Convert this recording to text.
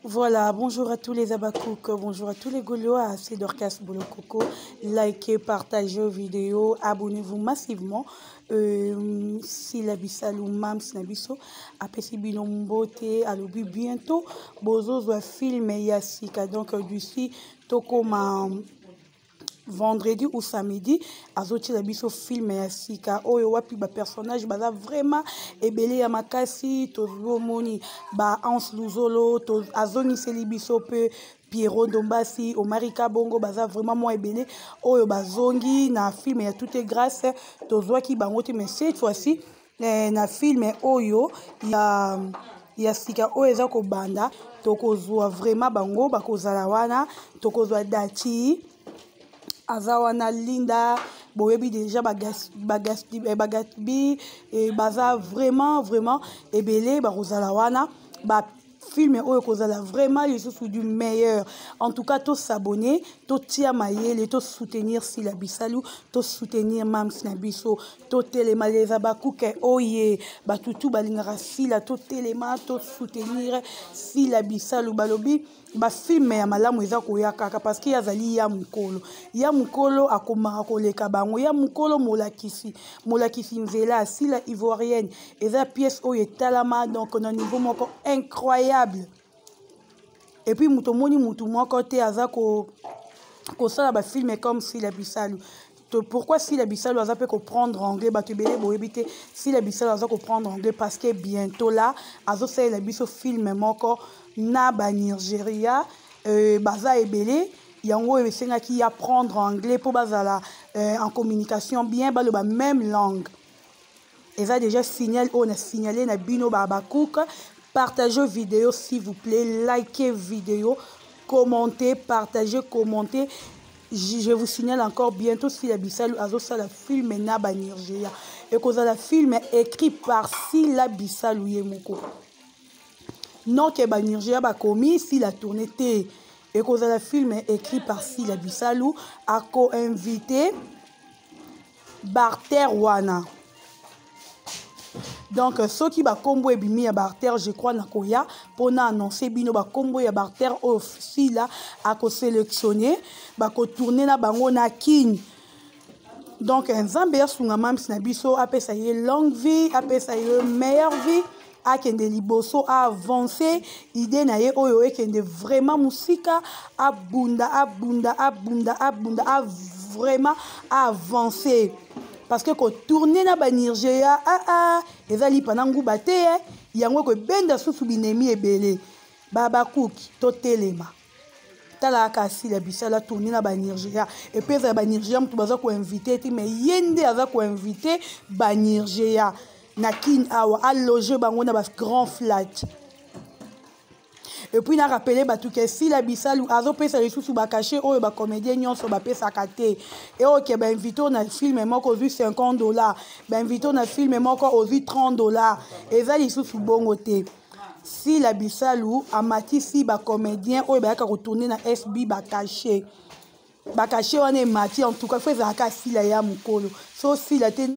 Voilà, bonjour à tous les Abakouk, bonjour à tous les Gaulois, c'est Dorcas Bolokoko. Likez, partagez vidéo, abonnez-vous massivement. Euh, Sila Bisalou, Mams Nabiso, apesi bino mbote, alobi bientôt, bozozwa film ya sika. Donc d'ici tokoma vendredi ou samedi azotiela biso film ya sika oyo wapi bapersonnage baza vraiment ebele ya makasi tozomoni ba Hans Luzolo azongiseli biso mpe Pierrot Ndombasi Omari Kabongo baza vraiment mwa ebele oyo bazongi na film ya Tout est grâce tozwaki bango te mais cette fois-ci eh, na film oyo ya ya sika oyo eza kobanda tokozwa vraiment bango bakozala wana tokozwa dati aza wana linda boyebi deja bagatbi eh, baza vraiment vraiment ebele bakozala wana ba film oyo ekozala vraiment lisusu du meilleur. En tout cas tosabonne, totia mayele, tosoutenir Sila Bisalu, tosoutenir Mams na biso, totelema les abakuke oye batutu balingaka Sila, totelema tosoutenir Sila Bisalu. Balobi bafilme ya malamu eza koya kaka parce que ye azali ya mokolo, ya mokolo akomaka koleka bango, ya mokolo molakisi, molakisi nzela. Sila ivoirienne eza pièce oyo etalama donc na niveau moko incroyable. Et puis moto omoni motu moko te aza kosala bafilme comme Sila Bisalu. Pourquoi Sila Bisalu aza mpe koprendre anglais? Bato ebele boyebi te Sila Bisalu aza koprendre anglais parce que bientôt là azosalela biso film moko na banigeria, baza ebele. Yango oyo esengaki ya prendre anglais mpo bazala en communication bien, baloba même langue. Eza déjà signal oyo na signalé na bino babakuka. Partagez vidéo s'il vous plaît, likez vidéo, commentez, partagez, commentez. Je vous signale encore, bientôt Sila Bisalu azosala film na banigeria, ekozala film écrit par Sila Bisalu ye moko, non ke banigeria bakomi Sila tourné te. Ekozala film écrit par Sila Bisalu, ako-invité barter wana. Donc soki bakombo ebimi ya barter, je crois nakoya mpona annonce bino bakombo ya barter oyo Sila akosélectionne, bakotourne na bango na Kini. Donc Nzambe asunga Mams na biso, apesa ye longue vie, apesa ye meilleure vie, akende liboso, aavance idée na ye oyo ekende vraiment mosika, abunda, abunda, abunda, abunda, a vraiment aavance, parce que kotourne na banigeria, ah, ah, eza lipa na nguba te, eh. Yango ekobenda susu binemi ebele. Babakuki totelema, tala kaka Sila Bisala tourne na banigeria, et puis ezala banigeria moto baza koinvite te, mais ye nde aza koinvite banigeria na Kini awa, aloge bango na bagrand flat. Et puis na rappele bato ke Sila Bisalu azopesa lisusu bacachet oyo bacomédien nyonso bapesaka te. E oke bainvite na film moko ozwi 50 $, bainvite na film moko ozwi 30 $, eza lisusu bongo te. Sila Bisalu amatisi bacomédien oyo bayaka kotourne na SB bacachet, bacachet wana emati. En tout cas fo ezalaka Sila ya mokolo so Sila te.